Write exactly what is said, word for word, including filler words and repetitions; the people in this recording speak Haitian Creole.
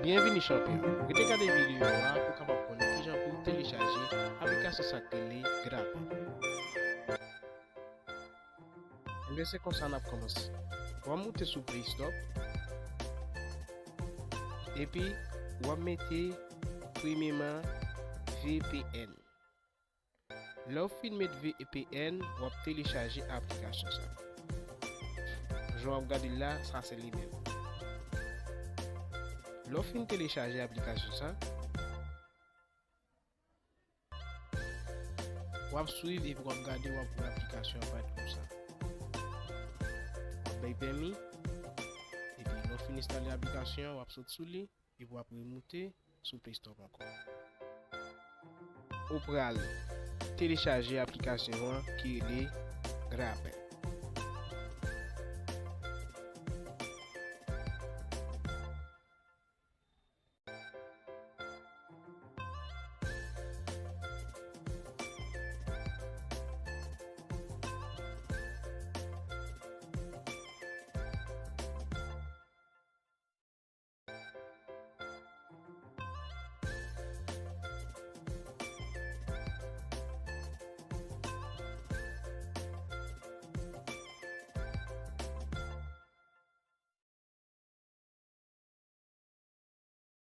Byenvini chanpyon. Rete gade videyo a pou w kapab konnen kijan pou w telechaje aplikasyon sa k rele Grapl. Enben se konsa n ap kòmanse. W ap moute sou Play Store. Epi w ap mete premyeman V P N. Lè w fin met V P N, w ap telechaje aplikasyon sa. Jan w ap gade l la, sa se li menm. Lè w fin telechaje aplikasyon sa, w ap swiv epi w ap gade, w ap wè aplikasyon an parèt konsa. W ap bay pèmi, epi lè w fin enstale aplikasyon an, w ap sot sou li, epi w ap remoute sou Play Store ankò. Ou pral telechaje aplikasyon an ki rele Grapl.